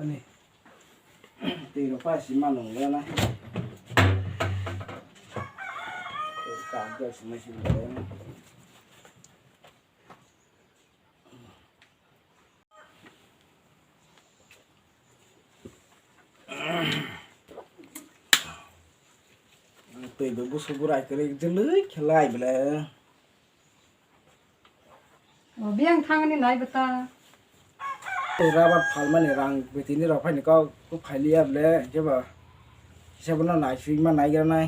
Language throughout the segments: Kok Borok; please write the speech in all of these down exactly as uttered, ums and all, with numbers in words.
Ani. Twi rok pai si mano wngya na. Ka jok sima si wngya na. Twi bo busu burai kwrwi jwlwi khe lai bwle. O, biyang thangni nai bwta. Tei rabar phalmani rang betini rok phaini kok kok phailiya bwle, khe ba kisa bono naisui ma naigra nai.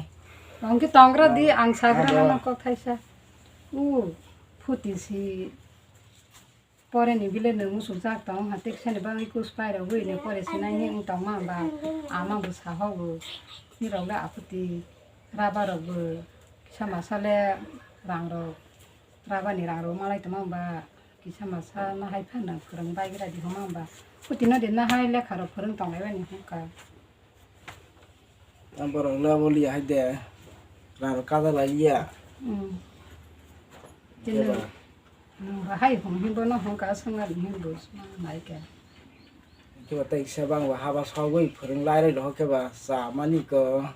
Tongki tongra di, ang sagra abo. Nang kok thaisa. U, phuti si. Pore ni bile nung musuk jak tong, ha, teksani bagwi kus pai rok wi ne pore sinai ni wng tong ma ba, ama bo saho bo. Ni rok le aphuti rabar rok bo kisa masa le rang rok. Rabani rang rw malai tongma ba kisa masa nahai phano kwrwng bai gra di homa ba. Phuti no de nahai lekha rok kwrwng tong lai bani hwnka. Ang borok le abo liya hai de. Rang rok kaja lai liya. Hmm. Khe ba. Nwng ba hai hum himbo no hwnka swngna himbo swngna nai khe. Khe ba tei kisa bang ba haba sogwi kwrwng lai rw khe ba cha mani ko.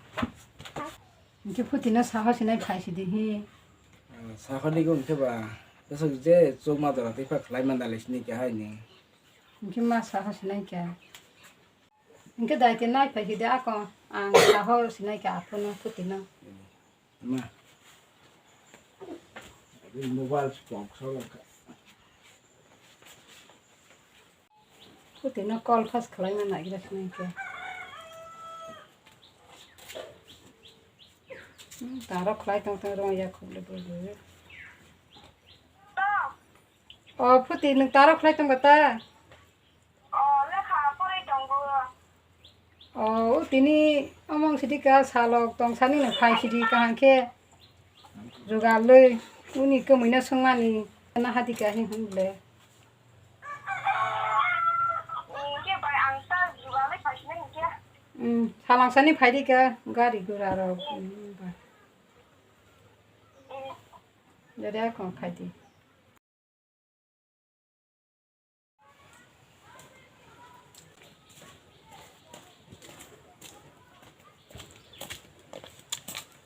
Hwnkhe phuti no saho sinai phai sidi hi. Sakhorni khe ba, bwswk je chukma jora twi pha khlai man dalai sini khe hai ni. Hwnkhe ma saho sinai khe. Hwnkhe dai te nai phai khe de ako, ang saho sinai khe aphano phuti no. Ma. Mobile spok so ka. Phuti no call first khlai ma nai gra sinai khe. Hmm, taro khlai tong tong rong ya khoblo bolo. O, phuti nwng taro khlai tong ta? O, lekha porwi tongo. O, tini omong sidi ka salok tong sani no phai sidi kahang khe. Jugal loi, uni kwmwi no swngmani, na hadi ka hin hwn le. Hwnkhe bai ang ta jugal loi phai sini hwnkhe. Hmm, salang sani phai di ka, gari gura rok, hmm, ba. Dede kong phai di.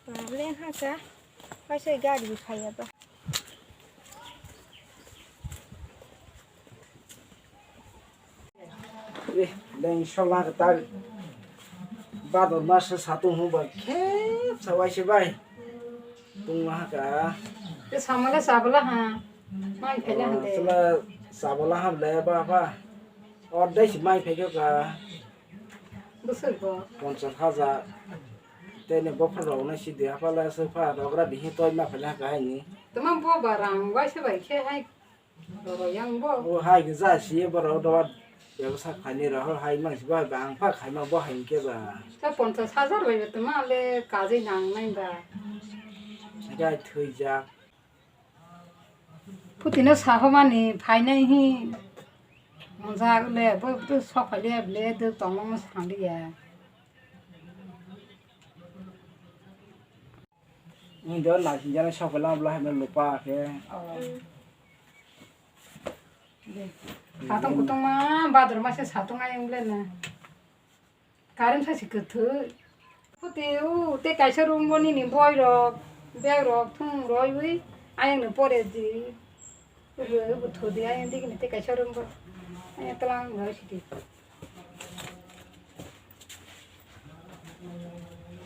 Problem haka, kaisa gari phaiya ba. Eh, deng sola tak. Bador mas satung hung ba khep sawai se bai. Tung ma ka. Te samala sabala ha. Mai phela hande. Sala sabala ha le ba ba. Or dai si mai phegyo ka. Bwswk bo. Ponchas hajar. Tene bophor rok na si de hapala se pha rogra bihi toi ma phela ka hai ni. Tama bo ba rang wai se bai khe hai. Roro yang bo. O hai ke ja si borok dowa bebsa khaini rok hai mang si ba bang pha khai ma bo hai ke ba. Ta ponchas hajar bai tama le kajai nang nai ba. Ga thwi ja. Phuti no sahomani phainai hi. Monjak le bo tu sok phai le ble de tongmo sang liya. Ni do na si jana sok phela bla hai lupa ke. Oh. Satung kutung ma badur ma se satung ayang ble na. Current sa si kwthwi. Phuti u te kaisa room bo nini boi rok, bag rok thung roi wi ayang ni pore di. Ubu ubu thudi ayang digi ni te kaisa room bo. Ayang tlang roi sidi.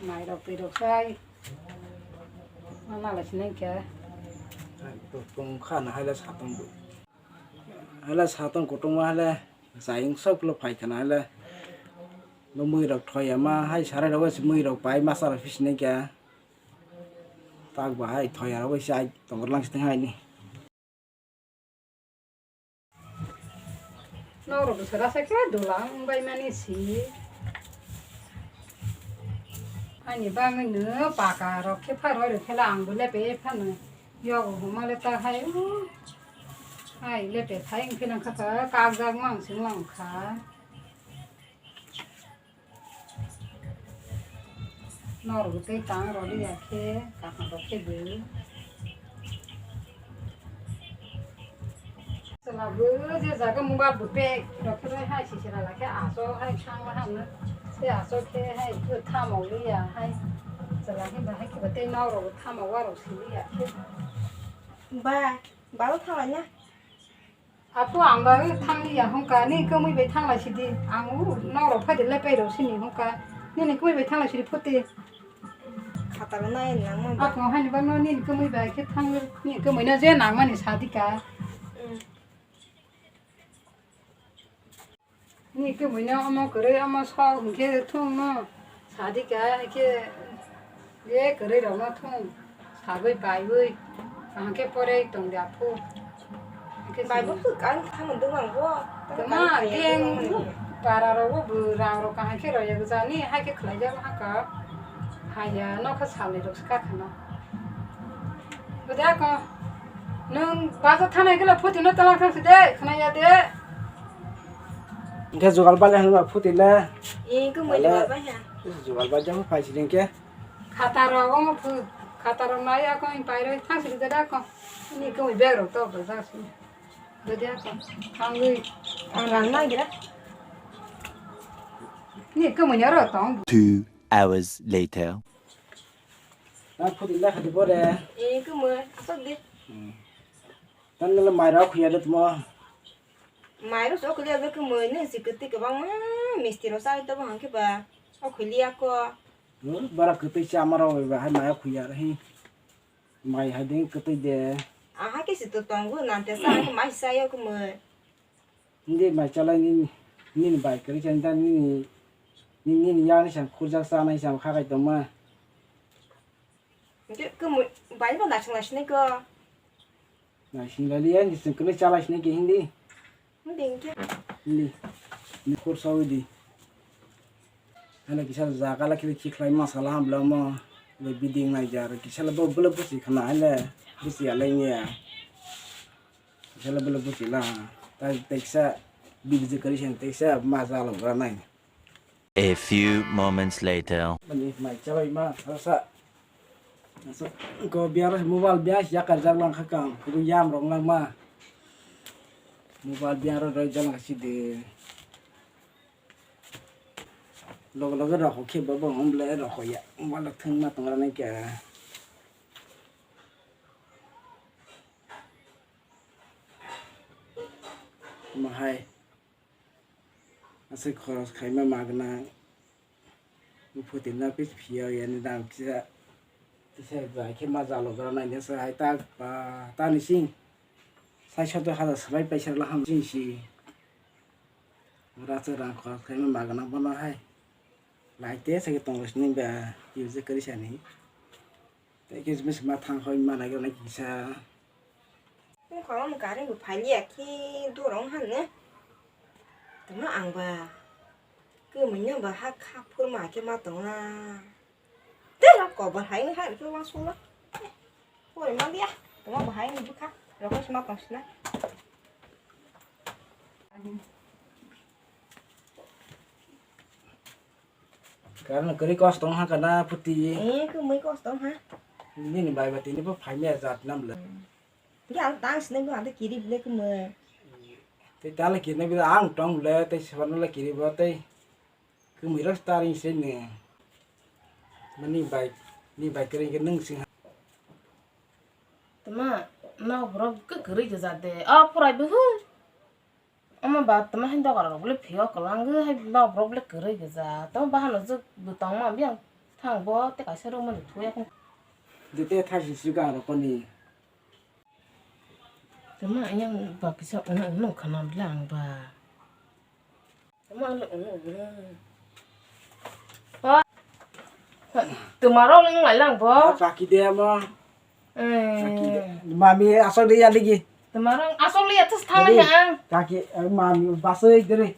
Mai rok twi rok sai. Mana la sinai khe. Tung kha na hai la satung bo. Hala satung kutung ma hala sayung sok lo phai khana hala. Bo mui rok thoi ama hai sarai rok mui rok pai masa rok phi sinai kya. Tak ba hai thoi rok bai sai tongor lang siteng hai ni. Norok bwswk rasa khe dulang bai mani si. Ani bagwi no paka rok khe pha roi rok khe la ang bo lepe phano. Yogo huma le ta hai, uh, hai le te thai wng philang kha ta, kak jak mang sing lang kha. Nor bo tei tang rw li ya khe, kaham rw khe bo. Abo je jaga mobile bo pek rok khe bai hai sisira la khe aso hai thangma hamno. Tei aso khe hai thamo liya hai. Chwla khe bahai khe tei nok rok thamo warok siliya khe. Ba, balo thanglai na. Apo ang ba thang liya hongka ni kwmwi bai thanglai sidi. Ang u nok rok phai de lepai rok sini hongka. Nini kwmwi bai thanglai sidi phuti. Khatalo nai nang ma ba. Ako hai ni ba no nini kwmwi bai khe thang ni kwmwi no je nang mani sadi ka. Ni khe buino omo kwrwi omo sok hinkhe thung no sadi ka hinkhe ye kwrwi rok no thung sagwi baiwi kaham khe pore tong de aphu. Hinkhe bai bo chwng- kwk ang thang dwng ang bo. Tamo Tama kaya khe dwng ang. Para rok bo rang rok kaham khe rw ya gwja ni hai khe khlai jak ha ka. Haya nokha salni rok se kakha no. Bwdako, nwng bajo thanai khe phuti no twlang thang si de, khna ya de. Hwnkhe jugal bai hwnba phuti le. Ee, khe moi jugal bai ha. Jugal bai jang phai si hwnkhe. Khata rok omo phu, khata rok nai ako in pai roi thang si de da ko. Ni khe moi bag rok to bwjak si. Bwdako, thangwi. Ang rang na gira. Ni khe moi aro tong. Two hours later. Na phuti le khati bore. Ee, khe moi asok de. Hmm. Tan nila mai rok khuya de tmo. Mai rok sok khuya de khe moi ne si kwtwi kwbang ma misti rok sai to bo hang khe ba. O khuliya ko. Hmm, bara kwtwi cha ma rok ba hai mai rok khuya hi. Mai hai ding kwtwi de. Aha khe si to tongo nante sa khe mai sai o khe moi. Hindi mai chalai nini, nini bai kwrwi chani ta nini, nini, nini yani sam khurjak chanai sam khakai tongma. Hwnkhe khe moi bai bo naising naising ko. Naising lali ya, ni sing kwrwi chalai sinai ke hindi. Hindi hwnkhe. Hindi. Ni khur sawi di. Hala kisa jaga la kisa chikhlai masala hamla mo. Le biding nai jar kisa la bo bele busi khana hala busi alai nya. Jala bala buchila. Tai teksa bibiji kari sen teksa ma jala gra nai. A few moments later. Mani mai chabai ma sa sa. Sa ko biar mobile biar ya kar jak lang kha kam. Ku yam rong lang ma. Mobile biar ro ro jang si de. Log log ro ko khe babo hom le ro ko ya. Mobile thang ma tong ra nai kya. Mahai aswk khoros khaima magna, buphoti no pis phiya yani dam kisa, kisa bai khe ma jalo gra nai nasa hai ta ba ta ni sing sai soto hajar swbai paisa laham sing si. Racha rang khoros khaima magna bono hai lai te sai tong sini ba use kari sani. Tei khe bwsma thang hoi ma nai kisa. Wngkha omo gari bo phai liya khe dorong han ne. Tamo ang ba kwmwino ba ha kha phurma khe ma tong na. Tei rok kobor hai wngkha rikhe uansukma. Pori ma liya. Tamo bo hai ni bwkha rok se ma tong sina. Karna kwrwi kosto wngkha na phuti. Eh, kwmwi kosto wngkha. Nini bai ba tini bo phaimya jat nam le. Hwnkhe ang tang sinai bo ang tei kiri bwle kwmwi. Tei tala kiri nai bo ang tong bwle tei seba no le kiri bo tei kwmwi rok ta ring se ne. Mani bai ni bai kwrwi khe nwng sing ha. Tama nok borok khe kwrwi khe jat de. A phurai bo hwn. Omo ba tama hai dogar rok le phio kwlwng hai nok borok le kwrwi gwja. Tamo bahan no jwk bwtang ma biyang thang bo tei kaisa room no thuya khe. Jete thaisi si ga rokoni. Tama yang ba kisa ono ono khana bla ang ba. Tama le ono ono. Twmarok le wng lai lang bo. Kaki de mo. Eh. Kaki de. Mami asok de ya lagi. Twmarok asok le ya tus thang le ang. Kaki, eh, mami basai dere.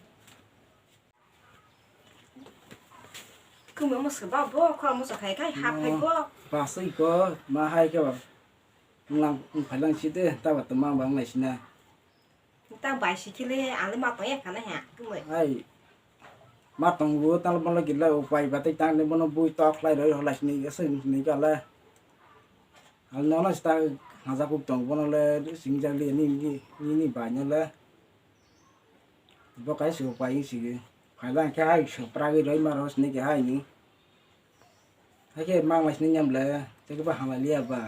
Kumi mo seba bo, kora mo sakai kai hap hai bo. Basai ko, ma hai ke ba. Lang, phai lang si de, ta ba twma bang lai sina. Ta bai si khile, ang le ma tong ya kana ha, kumi. Ai. Ma tong bo, tal bolo gila, upai ba tei tang le bono bui tok lai roi hola sini, sini gala. Al nono sta Hajak kuk tong bono le singjak li ni, ni, ni, ni bai no le. Bo kai su pai si. Phai lang khe hai su pragi roi ma ros ni khe hai ni. Hai khe mang lai sini nyam le. Che khe ba hamai liya ba.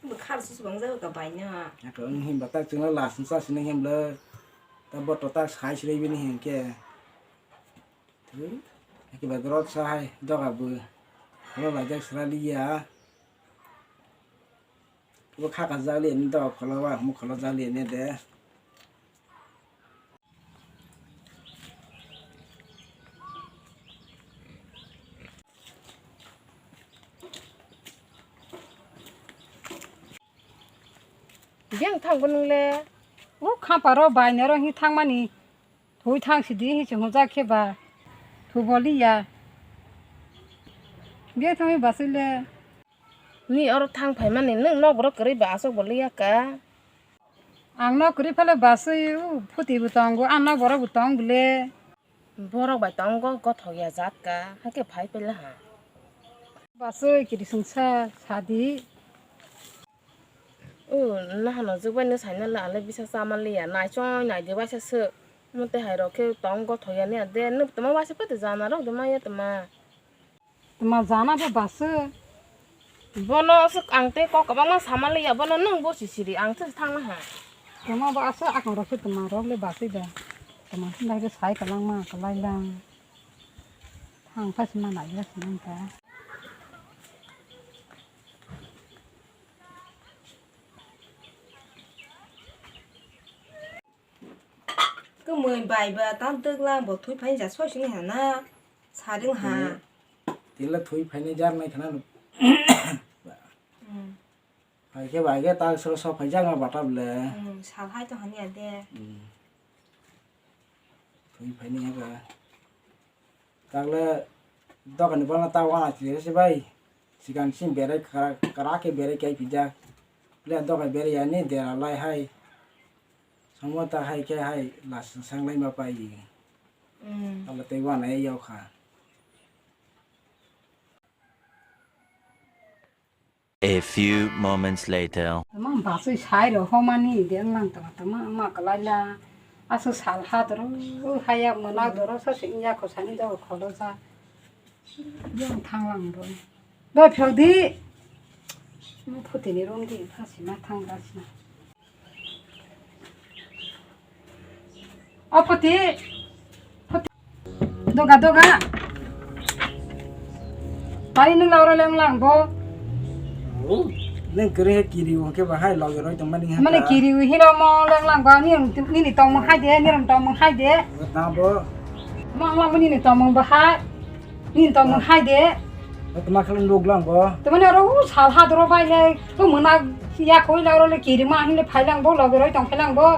Bo khar su bang jao ka bai no. Ako ni him ba tak chuna la sin sa sini him le. Ta bo to tak sai sini bini him khe. Thui. Hai khe ba grot sa hai doga bu. Lo la jak sra liya. Bo kha ka jali ni do kholo ba, mo kholo jali ni de. Biyang thang bo nung le. O kha paro bai ne ro hi thang mani. Thui thang sidi hi se hojak khe ba. Thu boli ya. Biyang thang hi basui le. Ni oro thang phaimani nwng nok borok kwrwi ba aswk bo liya ka? Ang nok kwrwi phale basui, u phuti bo tongo, ang nok borok bo tong bole. Borok bai tongo gothok ya jat ka, hakhe phai pela ha. Basui kiri sungsa sadi. U nahano jwk bai no saina le ale bisa chama liya, naichoi naidi waisa swk. Mo tei hai rok khe tong gothok ya ni ade, nwng tongma waisa pete jana rok de ma ya tongma. Tma jana bo basui. Bono aswk ang tei kok kwbangma sama liya, bono nwng bo si siri, ang se thangma ha. Tma bo aswk akong rok se tma rok le basui da. Tma sin dai sai kalang ma kalai lang. Thang phai sima nai ya sinang ta. Kwmwi bai ba ta dwgla bo thwi phai ja soi sini hana. Saring ha. Tila thwi phainai jar nai khana. Hmm. Hai khe bai khe ta sro so phai jak ma bata ble. Hmm, sal hai to hani ade. Hmm. Thwi phainai ya ga. Tagle dokan ni bana ta wana chile se bai. Sikan sim berai kara, kara ke berai kai pija. Le dokan berai ya ni dera lai hai. Samo ta hai ke hai las sang lai ma pai. Mm. Tala tei wana e yau kha. A few moments later. Tama basui sai ro homani de lang tama tama ma kalai la. Asu sal ha doro haya mona doro sa se inya ko sani do kholo sa. Yang thang lang ro. Doi phel di. Mo phuti ni rom di phasi ma thang da sina. O phuti. Phuti. Doga, doga. Tari nwng lauro leng lang bo. Neng kere he kiri o ke bahai loge roi tong mani ha. Mane kiri o hino mo leng lang bo ni, nini tong mo hai de, ni rom tong mo hai de. Tabo. Mo ang lang bo nini tong mo bahai. Nini tong mung hai de. Tama khlai nuk lang bo. Tama ni oro u sal ha doro bai le. U muna ya koi la oro le kiri ma hin le phai lang bo, loge roi tong phai lang bo.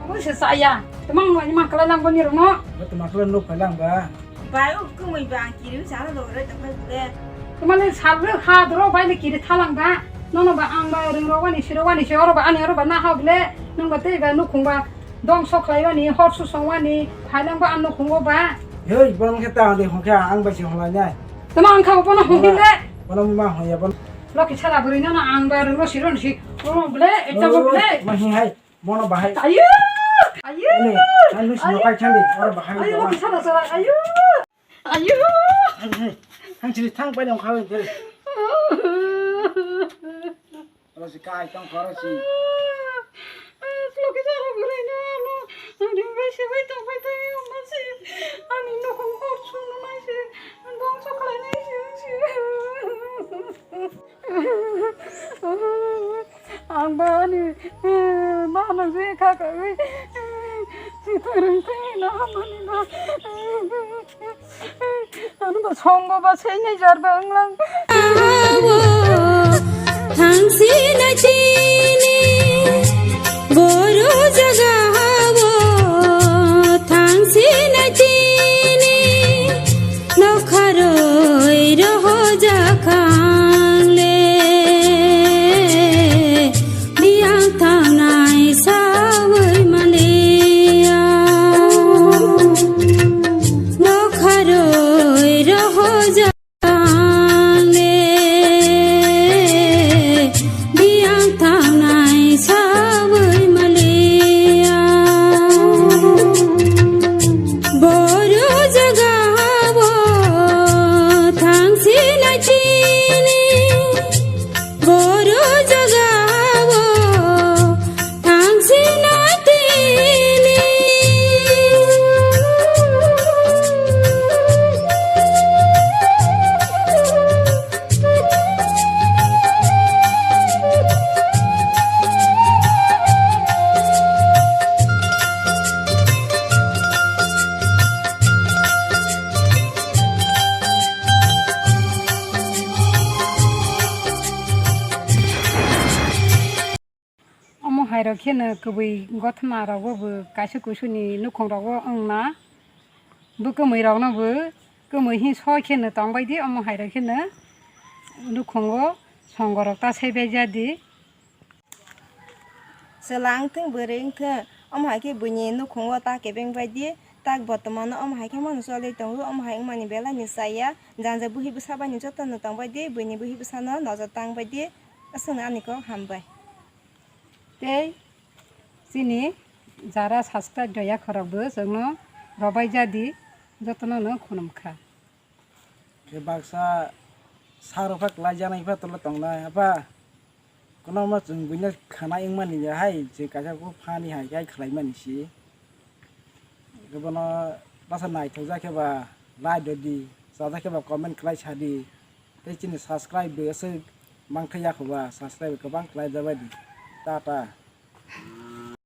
U se sa ya. Tama ma ma khlai lang bo ni ro mo. Tama khlai nuk phai lang ba. Bai u kumui ba kiri u sa loge roi tong phai le. Tama le sal le ha doro bai le kiri tha lang ba. Nono ba ang ba ring ro wani siro wani se oro ba ani oro ba na ha le. Nung ba tei ba nukhung ba. Dongso khlaiwani, hor susongwani, phailangba ang nukhungo ba. Hei, bono khe ta de hongkhe ang bai se honglainai. Tama ang kha bono hongdi le. Bono ma hongya bono. Loki sara bwrwi no ang ba rwno siro si. Bono ble, ekta bo ble. Ma hi hai, bono bahai. Ayu! Ayu! Ani, ani sino kai thandi, oro bahai. Ayu, loki sara sara, ayu! Ayu! Hai, hai. Ang sini thang pai dong khawi dele. Oro si kai tong koro si. Loki jaro bwrwi no ano ringbai se bai tong bai tong ma si. Ani nokong hor sung no nai se. Dongso khlai nai se si. Ang ba ani ma nang se kha kha wi. Si thang ring thang na mani ba. Ano ba songo ba seinai jar ba wnglang. Awo, thangsi na chini, boru jaga awo, thangsi na chini, nokharoi roho jakhang le. Biyang thangnai sawi maliya. Nokharoi rohoja le. Kheno kwbwi gothoma rogo bo kaisa kusu ni nukhung rogo wngna. Bo kwmwi rokno bo kwmwi hin soi kheno tongbai di, omo hai rok kheno nukhungo songo rok ta saibai ja di. Chwla wngthung bwrwi wngthung, omo hai khe buini nukhungo ta kebeng bai di, tak botomano omo hai khe mano choli tongo, omo hai wngmani belai ni chaya, janja buhi bwsa bai ni joto no tongbai di, buini buhi bwsano nojor tang bai di, aswkno ani kok hambai. Tei chini jara subscribe rwya khorok bo chwngno robai ja di, jotono no khulum kha. Khe baksa sa rok pha kwlai janai pha tolo tongnai apa. Kono ma chwng buino khana wngmani ya hai je kaisa ko phani hai kai khlai mani si. Bono basa naithok ja khe ba like rw di, cha ja khe ba comment khlai sa di. Tei chini subscribe bo aswk mangthai ya kho ba, subscribe kwbang khlai ja bai di. Tata.